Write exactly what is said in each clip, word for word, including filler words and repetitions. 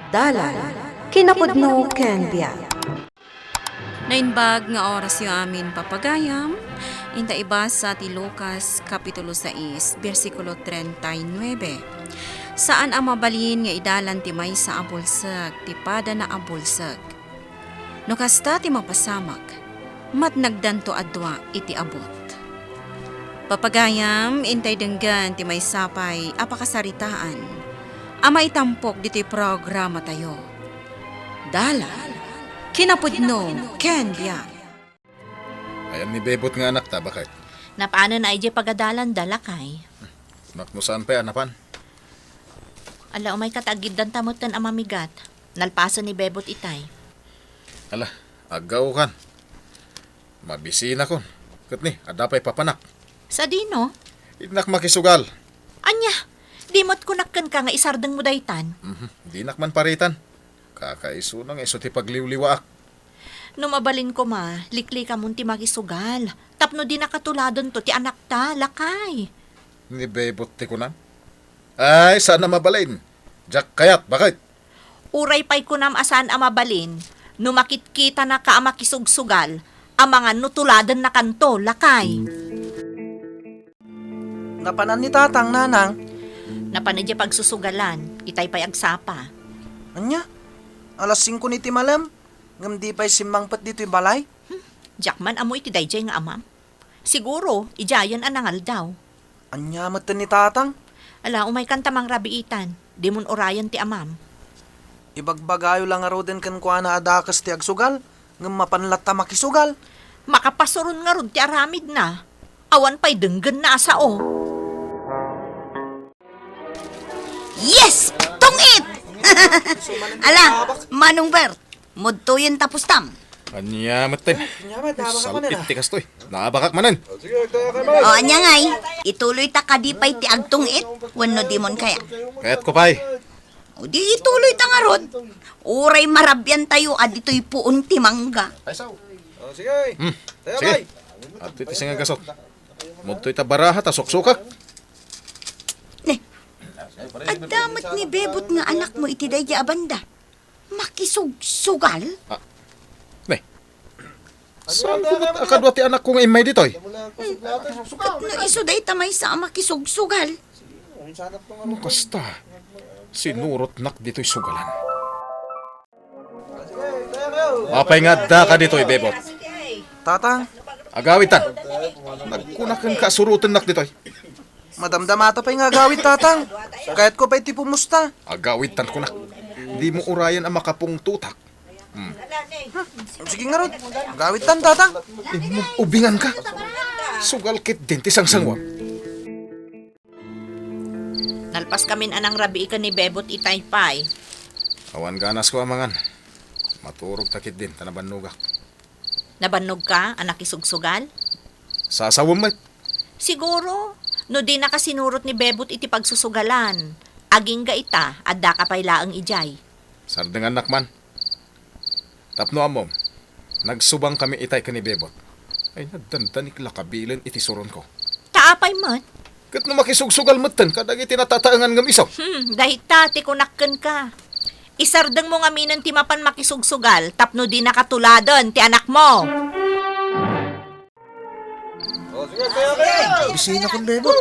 Dalan, kinapudno ken biag. Naimbag nga orasyo amin, papagayam. Inta ibasa ti Lucas, Kapitulo sais, bersikulo treinta y nueve. Saan a mabalin nga idalan ti maysa a bulsek ti padana a bulsek. No kasta ti mapasamak, matnagdanto a dua iti abut. Papagayam, intay denggen ti maysa pay a pakasaritaan a maitampok ditoy programatayo. Dalan, kinapudno, ken biag. Ayan ni Bebot nga anakta, baket? Napanen a idiay pagadalanda, lakay. Kunak no saan pay a napan. Ala, umay kat agiddanta metten a mamigat. Nalpasen ni Bebot itay. Ala, aggaw kan. Mabisinakon. Ket ni, adda pay papanak. Sadino? Innak makisugal. Ania, di met kunak kenka nga isardengmo daytan? Mhm, dinak man paritan. Kakaisuna nga isu ti pagliwliwaak. No mabalin koma, liklikamon ti makisugal. Tapno di nakatuladento ti anakta, lakay. Ni Bebot ti kunam? Ay, saan a mabalin. Diak kayat, baket? Uray pay kunam a saan a mabalin, no makitkitanaka a makisugsugal, amangan no tuladennakanto, lakay. Napanan ni Tatang, Nanang? Napan idiay pagsusugalan, itay pay agsapa. Ania? Alas singko ni ti malem, ngem di pay simmangpet ditoy balay? Hmm, diak man ammo iti daydiay nga amam. Siguro, idiayen a nangaldaw. Ania metten ni Tatang? Ala, umaykan ta mangrabiitan. Dimon urayen ti amam. Ibagbagayo la ngaruden kenkuana a dakes ti agsugal, ngem mapan latta makisugal. Makapasuron ngarud ti aramidna. Awan pay denggenna a sao. Yes! Tungit! Ala, Manong Bert, mudtoyen ta pustam. Ania metten? Sal-it ti kastoy. Naabakak manen. O, ania ngay? Ituloy ta kadi pay ti agtungit? Wenno dimon kaya? Kayatko pay. O, di ituloy ta ngarud. Uray marabian tayo a ditoy puon ti mangga. Hmm. Sige. Adtoy ti singagasok. Mudtoy ta baraha ta suksukak. Ne. Adda met ni Bebot nga anakmo iti daydiay a banda. Makisugsugal? Ah. Ne. Saan ko met a kadua ti anakko nga immay ditoy? Hmm. Ket no isu dayta maysa a makisugsugal? No kasta, sinurotnak ditoy sugalan. Apay nga addaka ditoy, Bebot? Tatang. Agawidtan. Nagkunak kenka a surotennak ditoy. Madamdamata pay nga agawid, Tatang. Kayatko pay ti pumusta. Agawidtan kunak. Dimo urayen a makapungtotak. Hmm. Sige ngarud. Agawidtan, Tatang. Immug-ubinganka. Sugal ketdin ti sangsanguam. Nalpaskamin a nangrabii ken ni Bebot itay pay. Awan ganasko a mangan. Maturogta ketdin ta nabannogak. Nabannogka a nakisugsugal? Sasawem met. Siguro, no dinaka sinurot ni Bebot iti pagsusugalan, agingga ita, addaka pay laeng idiay. Sardengannak man. Tapno ammom, nagsubangkami itay ken ni Bebot. Ay, nadandanik la kabilen iti suronko. Ta apay met? Ket no makisugsugal metten kadagiti natataengan ngem isu. Hmm, dayta ti kunak kenka. Isardengmo ngaminen ti mapan makisugsugal tapno dinaka tuladen ti anakmo. Bisinakon, Bebot.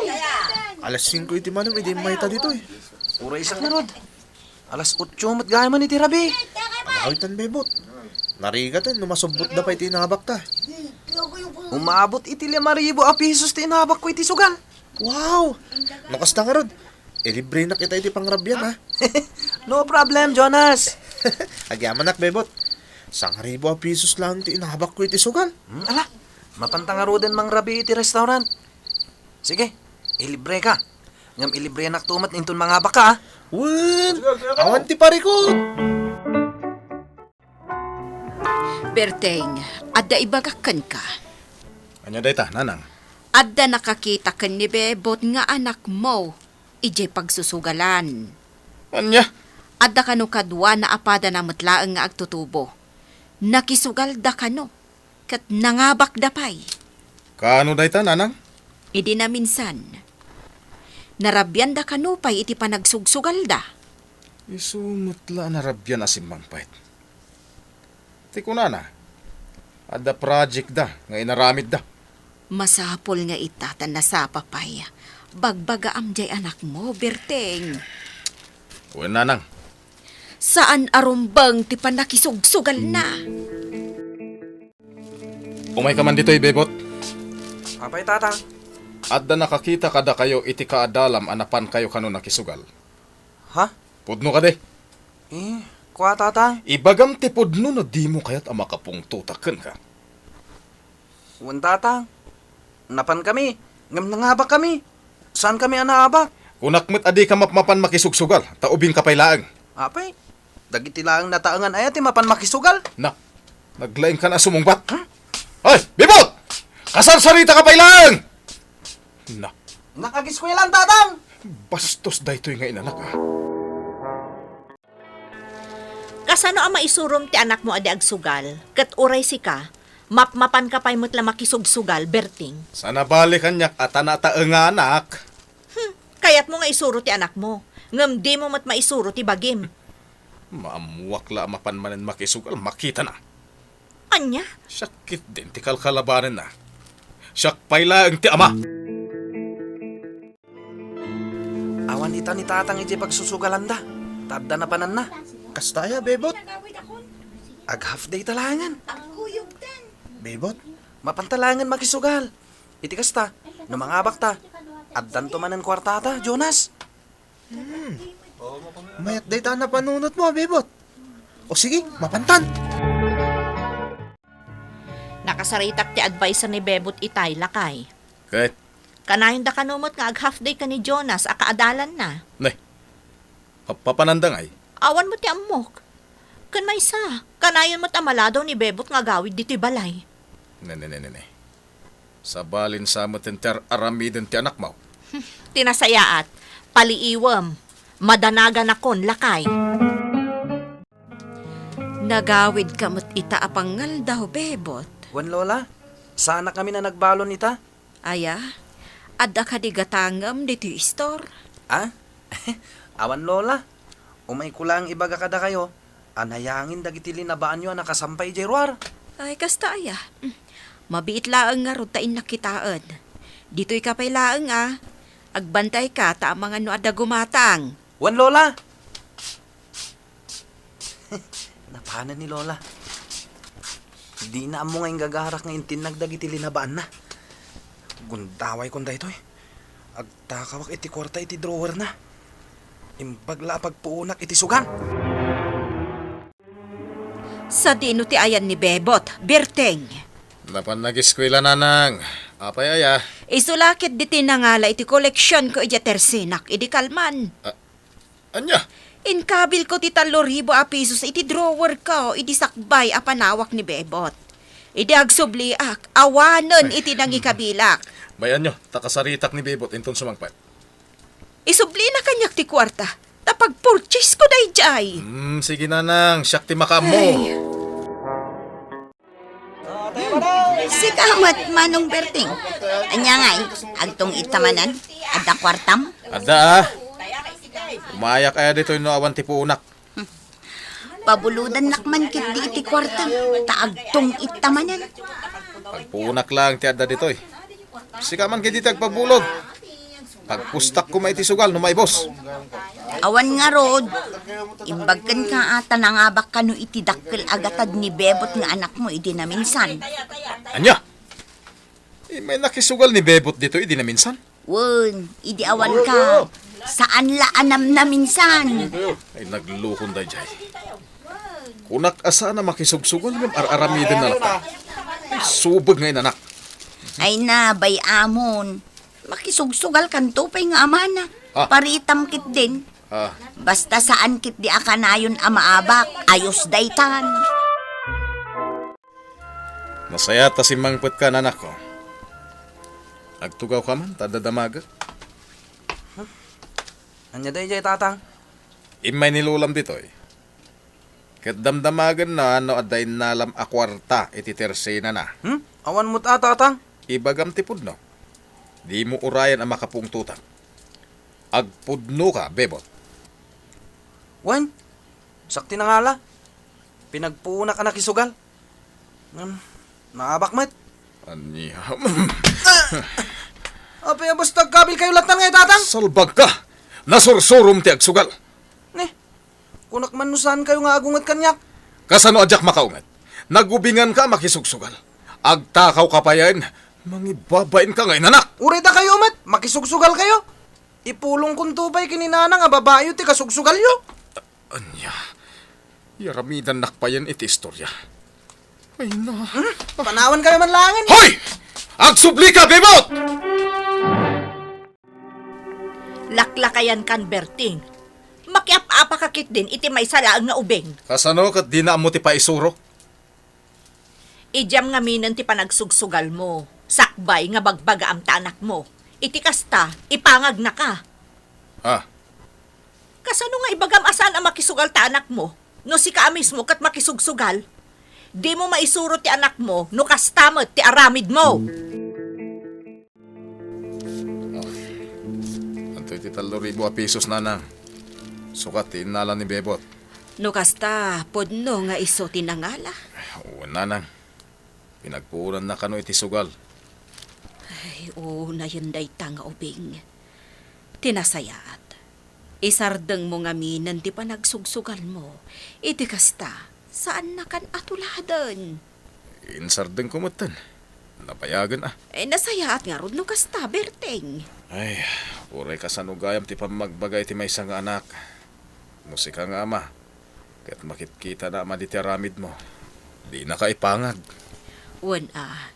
Alas singko iti malem idi immayta ditoy. Uray isak ngarud. Alas otso met gayam iti rabii. Agawidtan, Bebot. Narigaten no masubbotda pay ti inabakta. Umabot iti lima ribu a pesos ti inabakko iti sugal. Wow! No kasta ngarud, ilibrenak ita iti pangrabian, ha? No problem, Jonas. Agyamanak, Bebot. Sangribu a pesos laeng ti inabakko iti sugal. Hmm, ala, mapanta ngaruden mangrabii iti restaurant. Sige, ilibreka. Ngem ilibrenakto met inton mangabakka, a. Wen, awan ti parikut. Berteng, adda ibagak kenka. Ania dayta, Nanang? Adda nakakita ken ni Bebot nga anakmo idiay pagsusugalan. Ania? Adda kano kaduana a padana met laeng nga agtutubo. Nakisugalda kano, ket nangabakda pay. Kaano dayta, Nanang? Idi naminsan, narabianda kano pay iti panagsugsugalda. Isu met la a narabian a simmangpet. Ti kunana, adda project da nga inaramidda. Masapul nga ita ta nasapa pay. Bagbagaam diay anakmo, Berteng. Wen, nanang. Saan a rumbeng ti pannakisugsugalna. Umayka man ditoy, Bebot. Apay, Tatang? Adda nakakita kadakayo iti kaadalam a napankayo kano nakisugal. Ha? Pudno kadi? Eh, kua, Tatang? Ibagam ti pudno no dimo kayat a makapungtotak kenka. Wen, Tatang. Napankami, ngem nangabakkami. Saankami a naabak. Kunak met a dika mapmapan makisugsugal, ta ubingka pay laeng. Apay, dagiti laeng nataengan aya ti mapan makisugal? Na, naglaingkan a sumungbat. Hmm? Ay, Bibot! Kasarsaritaka pay laeng! Na. Nakagiskuelan, Tatang! Bastos daytoy nga inanak, ah. Kasano a maisurom ti anakmo a di agsugal, ket uray sika, mapmapanka pay met la makisugsugal, Berting? Saan a bale kaniak a ta nataenganak. Hmm, kayatmo nga isuro ti anakmo, ngem dimo met maisuro ti bagim. Maammuak la a mapan manen makisugal, makitana. Ania? Siak ketdin ti kalkalabanenna. Siak pay laeng ti ama. Awan ita ni Tatang idiay pagsusugalanda, ta adda napananna. Kasta aya, Bebot? Ag-half day ta laengen. Bebot? Mapanta laengen makisugal. Iti kasta, no mangabakta, addanto manen kuartata, Jonas. Hmm. Mayat dayta a napanunotmo, Bebot. O sige, mapantan. Nakasaritak ti advice ni Bebot itay, lakay. Ket? Kanayonda kano met nga ag-half day ken ni Jonas a kaadalanna. Ne, papapananda ngay? Awan met ti ammok. Ken maysa, kanayon met a maladaw ni Bebot nga agawid ditoy balay. Ne, ne, ne, ne, ne. Sabalin sa met ti ar-aramiden ti anakmo. Ti nasayaat, paliiwem, madanaganakon, lakay. Nagawidka met ita a pangngaldaw, Bebot. Wen, Lola, saanakami a nagbalon ita. Aya, adda kadi gatangem ditoy istor? Ah? Awan, Lola. Umayko laeng ibaga kadakayo a nayangin dagiti linabaanyo a nakasampay idiay ruar. Ay, kasta aya. Mm. Mabiit laeng ngarud ta innak kitaen. Ditoyka pay laeng, a. Agbantayka ta amangan no adda gumatang. Wen, Lola! Napanen ni Lola. Dina ammo nga inggagarak nga intinnag dagiti linabaanna. Gundaway kon daytoy. Agtakawak iti kuarta iti drawerna. Imbag la a pagpuonak iti sugan. Sadino ti ayan ni Bebot, Berteng? Napan nagiskuela, nanang. Apay aya? Isu la ketdi ti nangala iti koleksionko idiay tersenak idi kalman. Ah, Ania? Inkabilko ti tallo ribu a pesos iti drawerko idi sakbay a panawak ni Bebot. Idi agsubliak, awanen iti nangikabilak. Bay-anyo, ta kasaritak ni Bebot inton sumangpet. Isublina kaniak ti kuarta, ta pagpurchasko daydiay. Hmm, sige, nanang, siak ti makaammo. Ay. Sika met, Manong Berting. Ania ngay, agtong-it ta manen? Adda kuartam? Adda, a. Umayak aya ditoy no awan ti puonak. Pabulodannak man ketdi iti kuartam, ta agtong-it ta manen. Pagpuonak laeng ti adda ditoy. Sika man ketdi ti agpabulod. Pagpustak koma iti sugal no maibus. Awan ngarud, imbag kenka a ta nangabak kano iti dakkel a gatad ni Bebot nga anakmo idi naminsan. Ania? Immay nakisugal ni Bebot ditoy idi naminsan? Wen, idi awanka, saan la a namnaminsan. Ay, naglukon daydiay. Kunak a saan a makisugsugal ngem ar-aramidenna latta. Ay, subeg nga inanak. Ay na, bay-amon. Makisugsugalkanto pay nga amana. Ah. Paritam ketdin. Ah. Basta saan ketdi a kanayon a maabak, ayos daytan. Nasayaat ta simmangpetka, anakko. Agtugawka man, ta adda damagek. Ania daydiay, Tatang? Immay ni Lolam ditoy. Ket damdamagenna no adda innalam a kuarta iti tersenana. Hmm? Awan met a, Tatang. Ibagam ti pudno. Dimo urayan a makapungtotak. Agpudnoka, Bebot. Wen, siak ti nangala. Pinagpuonak a nakisugal. Ngem, naabak met. Ania? Apay a basta agkabilkayo latta ngay, Tatang? Salbagka! Nasursurom ti agsugal. Ni, kunak man no saankayo nga agunget kaniak. Kasano a diak makaunget? Nagubinganka a makisugsugal. Agtakawka payen, mangibabainka nga inanak. Uray dakayo met, makisugsugalkayo. Ipulongkonto pay ken ni Nanang a babayo ti kasugsugalyo. Ania? Yaramidannak payen iti istoria. Ay na. Hmm? Panawankayo man laengen. Hoy! Agsublika, Bebot! Laklakayankan, Berting. Makiap-apaka ketdin iti maysa laeng nga ubing. Kasano ket dina ammo ti paisuro? Idiam ngaminen ti panagsugsugalmo, sakbay nga bagbagaam ta anakmo. Iti kasta, ipangagnaka. Ah. Kasano nga ibagam a saan a makisugal ta anakmo? No sika a mismo ket makisugsugal, dimo maisuro ti anakmo no kasta met ti aramidmo. Oh. Antoy ti tallo ribu a pesos, Nanang? Sukat ti innala ni Bebot. No kasta, pudno nga isu ti nangala. Wen, Nanang. Pinagpuonanna kano iti sugal. Ay, unayen dayta nga ubing. Ti nasayaat, isardengmo ngaminen ti panagsugsugalmo. Iti kasta, saannakan a tuladen. Insardengko metten. Nabayagen a. Eh, nasayaat ngarud no kasta, Berting. Ay, uray kasano gayam ti pammagbaga iti maysa nga anak. No sika nga ama, ket makitkitana a madi ti aramidmo, dinaka ipangag. Wen a,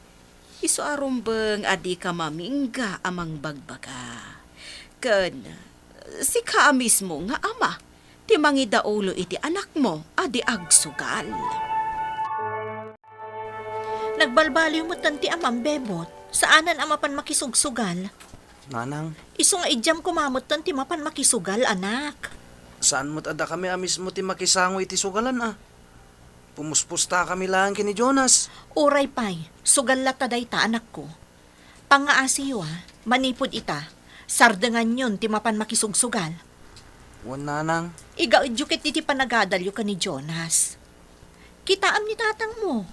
isu a rumbeng a dika mamingga a mangbagbaga. Ken sika a mismo nga ama ti mangidaulo iti anakmo a di agsugal. Nagbalbaliw metten ti amam, Bebot. Saanen a mapan makisugsugal. Nanang. Isu nga idiam koma metten ti mapan makisugal, anak. Saan met a dakami a mismo ti makisango iti sugalan a? Pumuspostakami laeng ken ni Jonas. Uray pay, sugal latta dayta, anakko. Pangngaasiyo a, manipud ita, sardenganyon ti mapan makisugsugal. Wen, Nanang. Igaedyo ketdi ti panagadalyo ken ni Jonas. Kitaem ni tatangmo.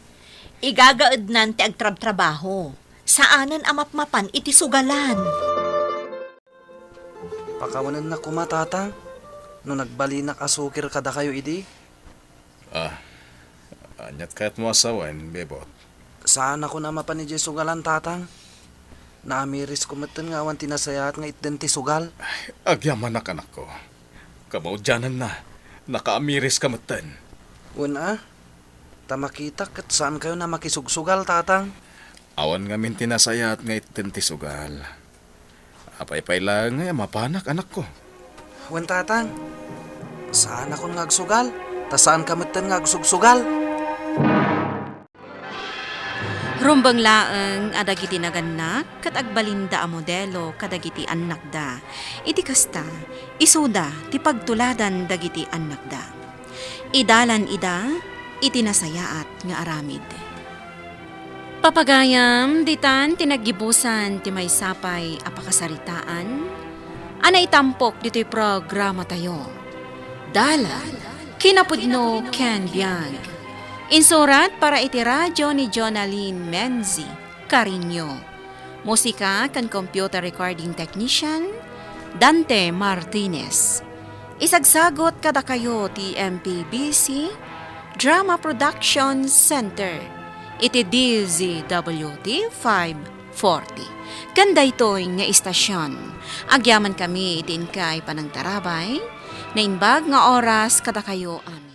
Igagaednan ti agtrabtrabaho. Saanen a mapmapan iti sugalan. Pakawanennak koma, Tatang, no nagbalinak a sukir kadakayo idi. Ah, aniat kayatmo a sawen, Bebot? Saanakon a mapan idiay sugalan, Tatang. Naamirisko metten nga awan ti nasayaat nga itden ti sugal. Ay, agyamanak, anakko. Kamaudiananna, nakaamiriska metten. Wen a, ta makitak ket saankayon a makisugsugal, Tatang. Awan ngamin ti nasayaat nga itden ti sugal. Apay pay laeng nga mapanak, anakko? Wen, Tatang. Saanakon nga agsugal, ta saanka metten nga agsugsugal. Rumbeng laeng a dagiti nagannak ket agbalinda a modelo kadagiti annakda. Iti kasta, isuda ti pagtuladan dagiti annakda. Idalan ida iti nasayaat nga aramid. Papagayam, ditan ti naggibusan ti maysa pay a pakasaritaan a naitampok ditoy programatayo. Dalan, kinapudno ken biag. Insurat para iti radio ni Jonalyn Menzi Cariño. Musika ken computer recording technician, Dante Martinez. Isagsagot kadakayo ti M P B C Drama Production Center iti D Z W T five forty. Ken daytoy nga istasyon, agyamankami iti inkay panangtarabay, naimbag nga oras kadakayo amin.